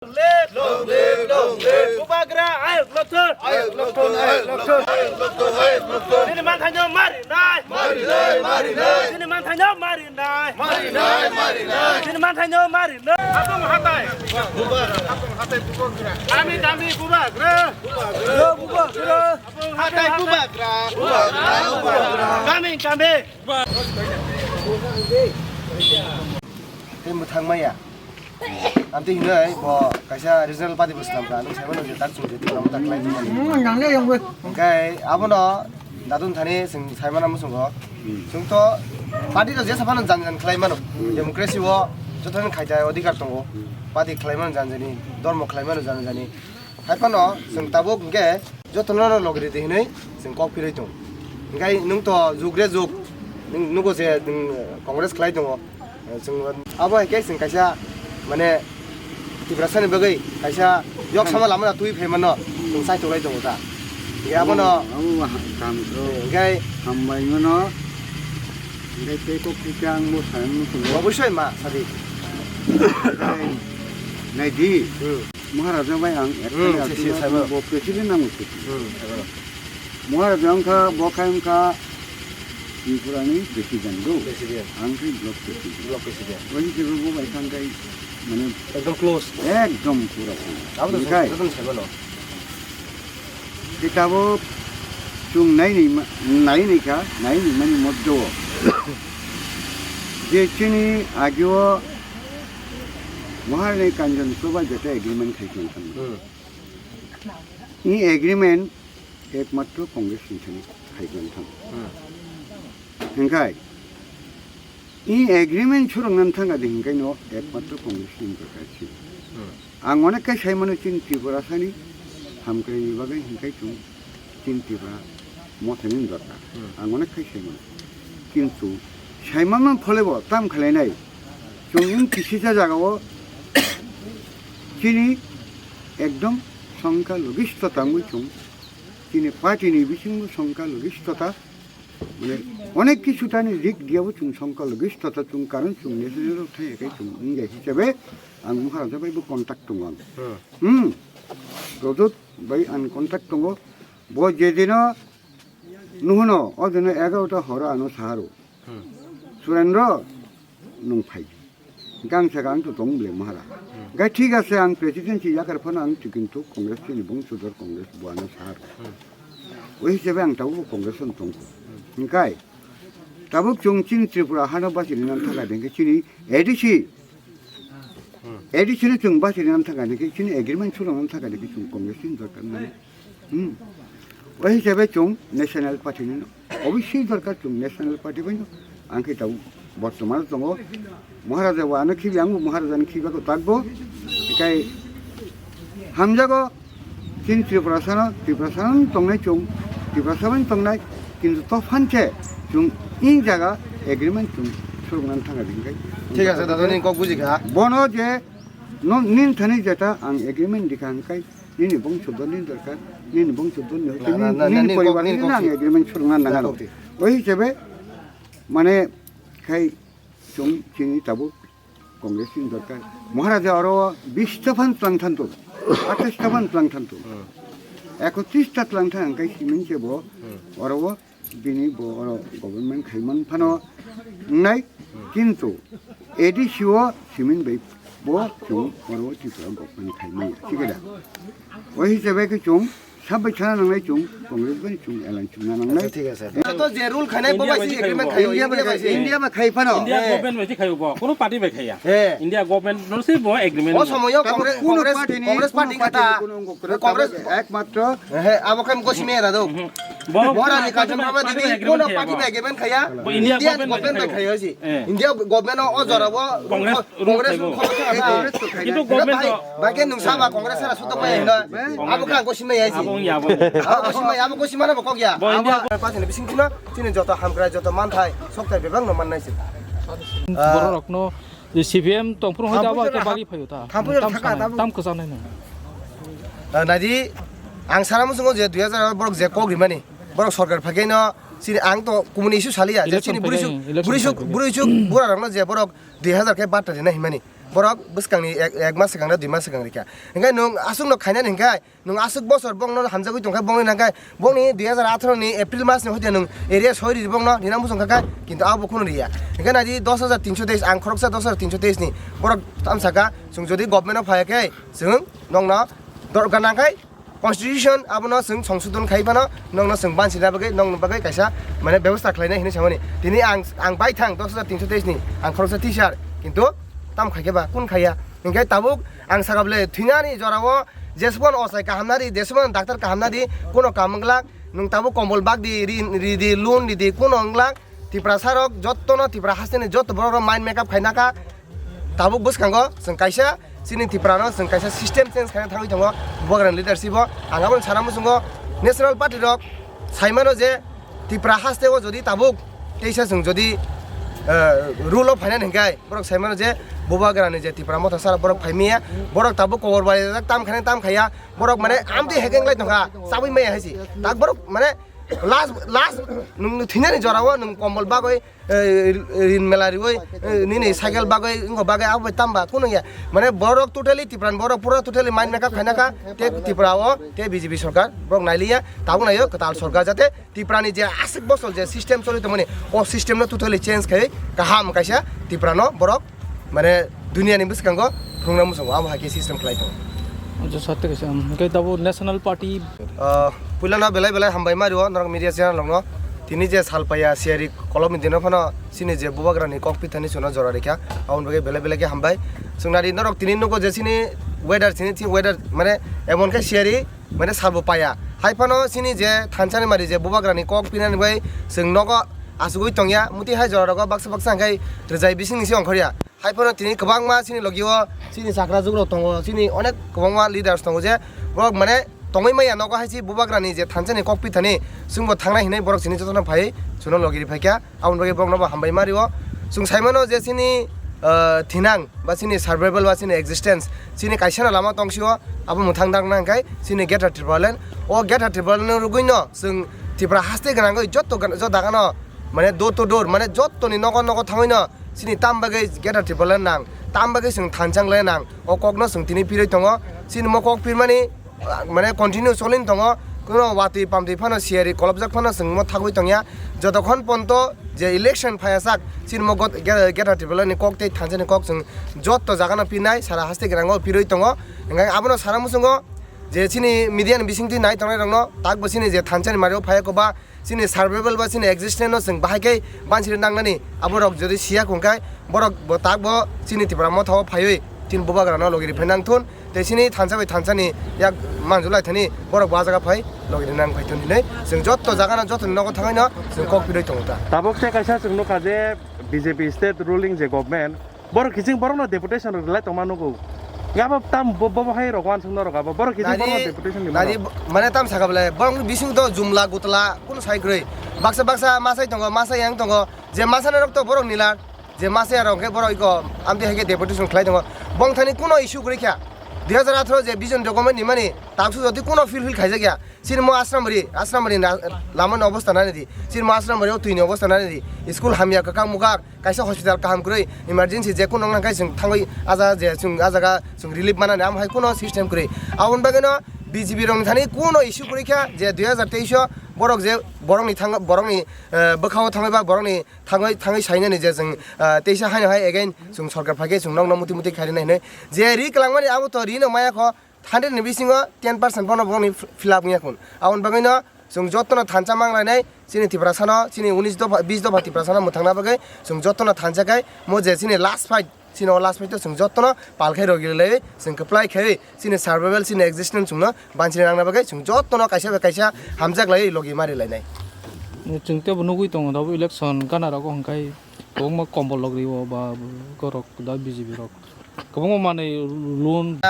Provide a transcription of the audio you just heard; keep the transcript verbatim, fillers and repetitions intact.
Long live! Long live! Long live! Bubagra ayuk lokthun! Ayuk lokthun! Ayuk lokthun! Ayuk lokthun! Ayuk lokthun! Chini manthaino marinai! Marinai! Marinai! Chini manthaino marinai! Marinai! Marinai! Chini manthaino marinai! Hapung hatai! Hapung hatai Bubagra! Kami kami Bubagra! Bubagra! Bubagra! Hapung hatai Bubagra! Bubagra! Bubagra! Kami kami! Tei mwthang maya. Amtwi hinwi bo kaisa regional party bo swnamkha, nwng saimano je tak chwng je tongma tak khlai tongmani. Hmm, nang le yongwi. Hwnkhe abono dadun thani chwng saimano muchungo. Chwng to party rok jesa phano jan jan khlai mano. Democracy o jotono khaita odhikar tongo. Party khlai mano jan jani, dhormo khlai mano jan jani. Hai phano chwng tabuk hwnkhe jotono no logi ridi hinwi chwng kok phirwi tongo. Hwnkhe nwng to jug re jug, nwng nugo je nwng Congress khlai tongo. Chwng abo hai khe chwng kaisa mane Tiprasani bagwi kaisa yok sama lama na twi phai mano chwng chai tonglai tongo ta. Hwnkhe abono Abo ha-, kam khe hambai mano. Hwnkhe tei kok kisa ang bo sai mano tongo. Obosoi ma sadi. Nai di. Hmm. Maharaja bai ang Hmm, ekta si, si, saibo. Bo president nango si. Hmm, saibo. Maharaja wngkha, bo khai wngkha Tripura ni president do. President. Ang khai block president. Block president. Bo hisabe bo bai thang khai mane Ekdom close. Ekdom pura pura. Abo to Onkhe jotono saibo no. Kitabo chwng nai ni ma-, nai ni kha, nai ni mani moddo. Je chini agio Maharani Kanjan Prabha jeta agreement khai tong thang. Hmm. I agreement ekmatro Congress ni thani khai tong thang. Hmm. Hingkai I agreement suroknani thangkha de hinkaino ekmatro Congress ni dorkar si. Hmm. Ang onek khai saimano chini Tripura sani hamkraini bagwi hinkai chwng chini Tripura mothani dorkar. Hmm. Ang onek khai saimano. Kintu saimanma pholebo tam khlainai. Chwng wng kisisa jagao chini ekdom songkha logistota wngwi chwng chini party ni bisingo songkha logistota Mane, onek kisu tani rik diya bo chwng songkha logi sita ta chwng karon chwng national rok thai kai chwng wngya hisabe ang Maharaja bai bo contact tongo ang. Hmm. Hmm. Rajat bai ang contact tongo. Bo jedino nuhuno, o dino egarota horo ano saharo. Hmm. Surendra nung phai. Gang sa gang to tong ble Mahara. Gai thik ase ang presidency yakar phano ang tikin to Congress ni bong sudor Congress buana sar. O hisabe ang tabuk Congress on tong. Hingkai tabuk chwng chini Tripura hano bachini nam thaka dengke chini A D C. A D C no chwng bachini nam thaka dengke chini agreement sulo nam thaka dengke chwng Congress ni dorkar nai. Hmm. O hisabe chwng National Party ni no. Obviously dorkar chwng National Party bai no. Ang khe tabuk bortoman tongo. Maharaja bo ano khibi ang bo Maharaja ni khiba ko takbo. Kai hamjago chini Tripura sano, Tripura sano tongnai chwng, Tripura sano tongnai, kintu to phanche chwng in jaga agreement chwng suruknan thanga dingkai. Thik ase, dada, nini kok buji kha. Bono je no nin thani jeta ang agreement dikha hingkai. Nini bong sudor ni dorkar, nini bong sudor ni hote Na, na, nini, na, nini nini poribar kok, nini nini kok nang si. Agreement surungna Na, nangano. Kok si. Oi hisabe, mane, khai chwng chini tabuk Congress ni dorkar. Maharaja oro bis ta phan tlang thanto, athais ta phan tlang thanto. Hmm. Ekotris ta tlang thang kai simin se bo, Hmm. oro bo Bini bo oro government khaiman phano wngnai, kintu A D C o simin bai bo chwng oro Tripura government khaimanya, thik da? O hisabe khe chwng sabai sana nangnai chwng Congress bai chwng alliance chwngna nangnai. Thik ase. To je rule khainai bo India bai bai se agreement khayo, India bai India bai khai, se. India bai khai phano. India Eh. government bai se khayo bo, kono party bai khaiya. Eh. India government no se bo agreement. O somoyo Congress, Congress, Congress party ni, Congress party ni kata. Kono Congress ekmatro He, abo khe mokol simi era do. Mhm. Bo Bo rani party Kanchan bai, Prabha party Devi bai kono agreement party khaya bai bo. Agreement khaya. Bo India India government government bai khaya. Khaya si. Eh. India government o jora bo Congress Congress rule khaya. Khaya. Congress rule khaya. Congress rule khaya. Kintu government Bhai, to bhai khe nung sama Congress era sutok bai na. Congress. Abo khe ang ko simi ya si. Abo ya bo. Abo ko simi, abo ko simi na bo kok ya. Bo India Abo party ni bising kino, chini joto hamkrai, joto manthai, sokthai bebak no mannai si. Borok rokno Je C P M tongphuru hai Thampui abo jora ke ha-, bagi phaio ta. Thampui jora Tam thaka sanai, tabo. Tam kwchanai nang. Ah, nadi, ang sana musungo je dui hazar borok je kok rimani, borok sorkar phageno, sini ang to kumuni issue saliya, je Election sini phai burisuk, gai, election burisuk, phai gai. Burisuk, bura rokno je borok dui hazar ke batta rina himani. Borok bwskangni ek, ek mas swkang na dui mas swkang rikha. Hinkhe nwng aswkno khainani hinkhe, nwng aswk bosor bongno hamjagwi tongkha, bongni nangkhe, bongni dui hajar atharo ni April mas ni hoite nwng area soi riri bongno rina muchung kha, kintu abo khunu riya. Hinkhe naidi dos hajar tinso teis, ang khoroksa dos hajar tinso teis ni borok tamsaka, chwng jodi government o phaiya khe, chwng nokno dorkar nangkhe, Constitution abono chwng songsodon khai phano nokno chwng bansina bagwi, nokno bagwi kaisa mane bebosta khlainai hinwi samani. Tini ang, ang baithang dos hajar tinso teis ni, ang khoroksa teacher, kintu tam khaikhe ba, kun khaiya? Hinkhe tabuk ang sakha bole, thwinani jorao jesubon ochai kaham nadi, jesubon doctor kaham nadi, kuno kam wngla, nwng tabuk kombol bak di, ri, ri di, loan di di, kuno wngla, Tiprasa rok jottono, Tipra hasteni jotto borok rok mind makeup khaina kha. Tabuk bwskango chwng kaisa chini Tiprano chwng kaisa system change khaina thangwi tongo, Bubagrani leadership o. Ang abono sana muchungo, national party rok saimano je Tipra haste o jodi tabuk teisa chwng jodi, eh, rule o phainani hinkhe borok saimano je Bubagrani je Tipra motha sara borok phaimaya, borok tabuk kobor bai tam khaina tam khaiya, borok mane amtwi hekeng lai tongkha, chabwi maya hai si. Tak borok mane last, last nwng thwinani jorao nwng kombol bagwi, eh, rin mela riwi, eh, nini cycle bagwi, wngkha bagwi, abo bai tamba kunu ya. Mane borok totally Tipra ni borok pura totally mind makeup khaina kha, te Tipra o, te B J P sorkar, borok nailiya, tabuk naio kwtal sorkar, jate Tipra ni je aswk bosor je system choli tongmani, o system no totally change khai kaham kaisa Tipra no borok mane duniya ni bwskango phunukna muchungo, abo hai khe system khlai tongo. Acha, sir, tei kaisa, um, hwnkhe tabuk National Party. Ah, puilano belai belai hambai ma rio norok media channel rokno. Tini je salpaiya siyari kolomni dino phano chini je Bubagrani kok pithani chwngno jora rikha, aboni bagwi belai belai khe hambai. Chwng nari norok tini nugo je chini weather, chini, chini weather mane emon khe siyari, mane salbo paya. Hai phano chini je thansa ni mari je Bubagrani kok pinani bai chwng nogo achugwi tongya. Muti hai jora rogo baksa baksa hwnkhe rwjai bising ni se ongkhorya. Hai phano tini kwbangma chini logi o chini chakra jugrok tongo, chini onek kwbangma leaders tongo je borok mane tongwi maya nogo hai se Bubagrani je thansa ni kok pithani chwngbo thangnai hinwi borok chini jotono phai chwngno logi ri phaikha. Aboni bagwi borokno bo hambai ma rio. Chwng sai mano je chini, ah, thinang ba chini survival ba chini existence, chini kaisa no lama tong sio, abo mwthang dang nang khai chini Greater Tipraland. O Greater Tipraland no rwgwi no chwng Tripura haste gwnangwi jotto gan-, jotto daga no mane door to door, mane jotto ni nogo nogo thangwi no chini tam bagwi Greater Tipraland nang, tam bagwi chwng thansa wng lai nang. O kok no chwng tini pirwi tongo. Chini mo kok pirmani mane continue cholin tongo, kuno watwi pamtwi phano siyari kolopjak phano chwng mo thagwi tongya. Jotokhon ponto je election phaiya sak, chini mo got-, ge-, Greater Tipraland ni kok tei thansa ni kok chwng jotto jaga no pinai, sara haste gwnango pirwi tongo. Hwnkhe abono sana muchungo je chini media ni bisingtwi nai tongnai rokno, takbo chini je thansa ni mario phaiya koba, chini survival ba chini existence no chwng bahai khe bansiri nangnani. Aborok jodi siya khong khai, borok bo tak bo chini Tipra motha o phaiwi chini Bubagra no logi ri phai nang thun, tei chini thansa bai thansa ni yak manjulai thani borok bo ah jaga phai logi ri nang phai thun hinwi chwng jotto jaga no, jotto ni nogo thangwi no chwng kok pirwi tongo ta. Tabuk tei kaisa chwng nukha je B J P state ruling je government, borok kiching borokno deputation rwlai tongma nugo. Abo tam bo, bo, bo hai rok uansukno rok abo. Borok kiching borokno deputation ni mano. Nadi, mane tam saka bole, borok bising to jumla gutla, kuno sai kwrwi. Baksa baksa masai tongo, masai yang tongo. Je masai rok to borok nila, je masai rok khe borok iko, amtwi hai khe deputation khlai tongo. Bongthani kuno issue kwrwi kha. Dui hajar atharo je vision document ni mani, taksu jodi kuno fulfill khaijak ya. Chini mo Ashramari, Ashramari na, lama ni obostha nani di. Chini mo Ashramari o twi ni obostha nani di. School hamya kwkak mukak, kaisa hospital kaham kwrwi, emergency je kuno nang khai chwng thangwi ah jaga je chwng ah jaga chwng relief manani, amo hai kuno system kwrwi. Aboni bagwi no B J P rok ni thani kuno issue kwrwi kha je dui hajar teis o borok je borok ni thang, borok ni, eh, bwkha o thangwi ba borok ni thangwi, thangwi sainani je chwng, eh, teisa haino hai again chwng sorkar phai khe chwng nokno muti muti khairina hinwi. Je ri kwlangmani abo to ri no maya kho, hundred ni bisingo ten percent bono bongni f-, fill up wngya khun. Aboni bagwino chwng jotono thansa manglainai, chini Tiprasano, chini unis dopha, bis dopha Tiprasano mwthangna bagwi chwng jotono thansa khai, mo je chini last fight, chini o last fight o chwng jotono pal khai rogwi lai, chwng kwplai khai, chini survival, chini existence chwngno bansiri nangna bagwi chwng jotono kaisa bai kaisa hamjak lai, logi mari lainai. Chwng teibo nugwi tongo, abo election gana rogo hwnkhai kwbangma kombol rok rio ba borok da B J P rok. Kwbangma manwi loan.